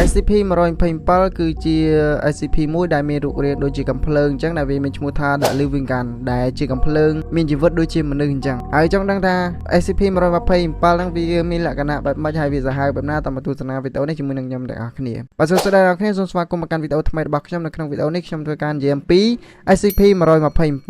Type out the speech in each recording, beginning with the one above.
SCP-127 គឺជា SCP មួយដែលមានរូបរាងដូចជាកាំភ្លើងអញ្ចឹងដែលវាមានឈ្មោះថា The Living Gun ដែលជាកាំភ្លើងមានជីវិតដូចជាមនុស្សអញ្ចឹងហើយចង់ដឹងថា SCP-127 ហ្នឹងវាមានលក្ខណៈបែបម៉េចហើយវាសាហាវបែបណាតាមមកទស្សនាវីដេអូនេះជាមួយនឹងខ្ញុំទាំងអស់គ្នាបាទសួស្តីអ្នកទាំងអស់គ្នាសូមស្វាគមន៍មកកាន់វីដេអូថ្មីរបស់ខ្ញុំនៅក្នុងវីដេអូនេះខ្ញុំធ្វើការនិយាយអំពី SCP-127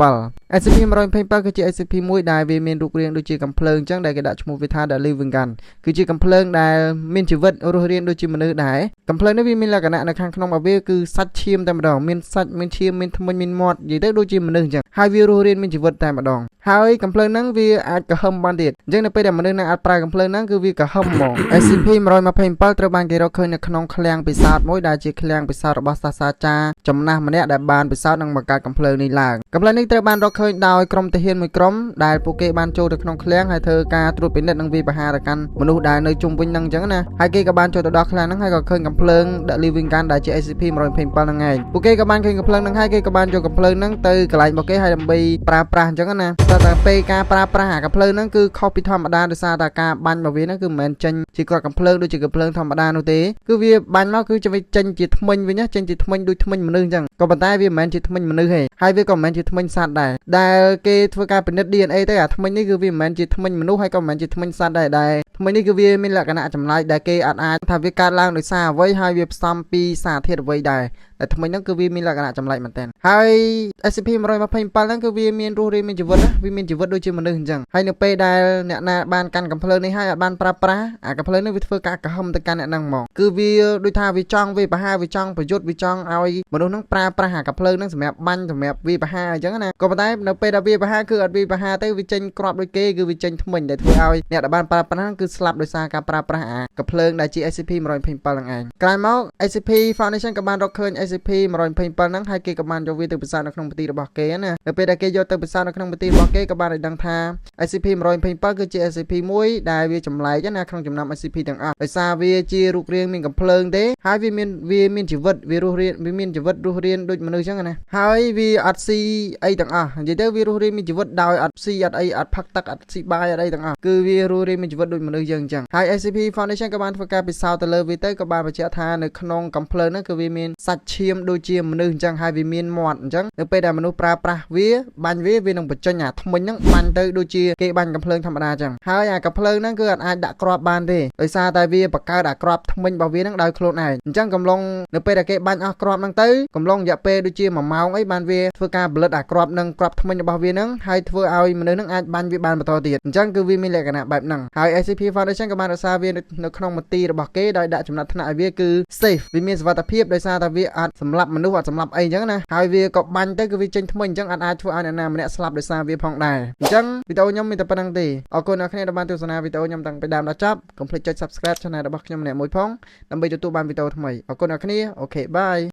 SCP-127 គឺជា SCP មួយដែលវាមានរូបរាងដូចជាកាំភ្លើងអញ្ចឹងដែលគេដាក់ឈ្មោះវាថា The Living Gun គឺជាកាំភ្លើងដែលមានជីវិតរស់រានដូចជាមនុស្សដែរកាំភ្លើងនេះវាមានលក្ខណៈនៅខាងក្នុងរបស់វាគឺសាច់ឈាមតែម្ដងមានសាច់មានឈាមមានធ្មេញមានមាត់និយាយទៅដូចជាមនុស្សអញ្ចឹងហើយវារស់រានមានជីវិតតែម្ដងហើយកាំភ្លើងហ្នឹងវាអាចក្រហឹមបានទៀតអញ្ចឹងនៅពេលដែលមនុស្សណាអត់ប្រើកាំភ្លើងហ្នឹងគឺវាក្រហឹមហ្មង SCP-127 ត្រូវបានគេរកឃើញនៅក្នុងឃ្លាំងពិសោធន៍មួយដែលជាឃ្លាំងពិសោធន៍របស់សាស្ត្រាចារ្យចំណាស់ម្នាក់ដែលបានពិសោធន៍និងបង្កើតកាំភ្លើងនេះឡើងកាំភ្លើងនេះត្រូវបានរកឃើញដោយក្រុមទាហានមួយក្រុមដែលពួកគេបានចូលទៅក្នុងឃ្លាំងហើយធ្វើការត្រួតពិនិត្យនិងវាយប្រហារទៅកាន់មនុស្សដែលនៅជុំវិញហ្នឹងអញ្ចឹងណាហើយគេក៏បានចូលទៅដល់ឃ្លាំងហ្នឹងហើយក៏ឃើញកាំភ្លើង The Living Gun ដែលជា SCP-127 ហ្នឹងឯងពួកគេក៏បានឃើញកាំភ្លើងហ្នឹងហើយគេក៏បានយកកាំភ្លើងហ្នឹងទៅកន្លែងរបស់គេហើយដើម្បីប្រើប្រាស់អញ្ចឹងណាតែតែពេលការប្រើប្រាស់អាកាំភ្លើងហ្នឹងគឺខុសពីធម្មតាដោយសារតែការបាញ់របស់វាហ្នឹងគឺមិនមែនចេញជាគ្រាប់កាំភ្លើងដូចជាកាំភ្លើងធម្មតានោះទេគឺវាបាញ់មកគឺจะវាចេញជាធ្មេញវិញណាចេញជាធ្មេញដូចធ្មេញមនុស្សអញ្ចឹងក៏ប៉ុន្តែវាមិនមែនជាធ្មេញមនុស្សទេហើយវាក៏មិនមែនជាធ្មេញសត្វដែរដែលគេធ្វើការពិនិត្យ DNA ទៅអាធ្មេញនេះគឺវាមិនមែនជាធ្មេញមនុស្សហើយក៏មិនមែនជាធ្មេញសត្វដែរដែលធ្មេញនេះគឺវាមានលក្ខណៈចម្លែកដែលគេអត់អាចថាវាកើតឡើងដោយសារអ្វីហើយវាផ្សំពីសារធាតុអ្វីដែរតែធ្មេញហ្នឹងគឺវាមានលក្ខណៈចម្លែកមែនទែនហើយ SCP 127ហ្នឹងគឺវាមានរស់រានមានជីវិតណាវាមានជីវិតដូចជាមនុស្សអញ្ចឹងហើយនៅពេលដែលអ្នកណាបានកាន់កាំភ្លើងនេះហើយអត់បានប្រើប្រាស់អាកាំភ្លើងនេះវាធ្វើការក្រហមទៅកាន់អ្នកហ្នឹងហ្មងគឺវាដូចថាវាចង់វាប្រហារវាចង់ប្រយុទ្ធវាចង់ឲ្យមនុស្សហ្នឹងប្រើប្រាស់អាកាំភ្លើងហ្នឹងសម្រាប់បាញ់សម្រាប់វាប្រហារអញ្ចឹងណាក៏ប៉ុន្តែនៅពេលដែលវាប្រហារគឺអត់វាប្រហារទេវាចេញគ្រាប់ដូចគេគឺវាចេញធ្មេញដែលធ្វើឲ្យអ្នកដែលបានប្រើប្រាស់ហ្នឹងគឺស្លាប់ដោយសារការប្រើប្រាស់អាកាំភ្លើងដែលជា SCP 127ហ្នឹងឯងក្រោយមក SCP Foundation ក៏បានរកឃើញ SCP 127ហ្នឹងហើយគេក៏បានយកវាទៅពិសោធន៍នៅក្នុងមន្ទីររបស់គេណានៅពេលដែលគេយកទៅពិសោធន៍នៅក្នុងមន្ទីររបស់គេក៏បានឲ្យដឹងថា SCP 127គឺជា SCP មួយដែលវាចម្លែកណាក្នុងចំណោម SCP ទាំងអស់ដោយសារវាជារូបរាងមានកាំភ្លើងទេហើយវាមានជីវិតវារស់រានវាមានជីវិតរស់រានដូចមនុស្សចឹងណាហើយវាអត់ស៊ីអីទាំងអស់និយាយទៅវារស់រានមានជីវិតដោយអត់ស៊ីអត់អីអត់ផឹកទឹកអត់ស៊ីបាយអត់អីទាំងអស់គឺវារស់រានមានជីវិតដូចមនុស្សយើងចឹងហើយ SCP Foundation ក៏បានធ្វើការពិសោធន៍ទៅលើវាទៅក៏បានបញ្ជាក់ថានៅក្នុងកាំភ្លើងហ្នឹងគឺវាមានសាច់ឈាមដូចជាមនុស្សអញ្ចឹងហើយវាមានមាត់អញ្ចឹងនៅពេលដែលមនុស្សប្រើប្រាស់វាបាញ់វាវានឹងបញ្ចេញអាធ្មេញហ្នឹងបាញ់ទៅដូចជាគេបាញ់កាំភ្លើងធម្មតាអញ្ចឹងហើយអាកាំភ្លើងហ្នឹងគឺអត់អាចដាក់គ្រាប់បានទេដោយសារតែវាបង្កើតអាគ្រាប់ធ្មេញរបស់វាហ្នឹងដោយខ្លួនឯងអញ្ចឹងកំឡុងនៅពេលដែលគេបាញ់អស់គ្រាប់ហ្នឹងទៅកំឡុងរយៈពេលដូចជា1ម៉ោងអីបានវាធ្វើការផលិតអាគ្រាប់ហ្នឹងគ្រាប់ធ្មេញរបស់វាហ្នឹងហើយធ្វើឲ្យមនុស្សហ្នឹងអាចបាញ់វាបានបន្តទៀតអញ្ចឹងគឺវាមានលក្ខណៈបែបហ្នឹងហើយ SCP Foundation ក៏បានរក្សាវានៅក្នុងមន្ទីររបស់គេដោយដាក់ចំណាត់ថ្នាក់ឲ្យវាគឺ safe វាមានសុវត្ថិភាពដោយសារតែវាអត់សម្លាប់មនុស្សអត់សម្លាប់អីអញ្ចឹងណាហើយវាក៏បាញ់ទៅគឺវាចេញធ្មេញអញ្ចឹងអត់អាចធ្វើឲ្យអ្នកណាម្នាក់ស្លាប់ដោយសារវាផងដែរអញ្ចឹងវីដេអូខ្ញុំមានតែប៉ុណ្ណឹងទេអរគុណអ្នកគ្នាដែលបានទស្សនាវីដេអូខ្ញុំតាំងពីដើមដល់ចប់កុំភ្លេចចុច Subscribe Channel របស់ខ្ញុំម្នាក់មួយផងដើម្បីទទួលបានវីដេអូថ្មីអរគុណអ្នកគ្នាOK bye.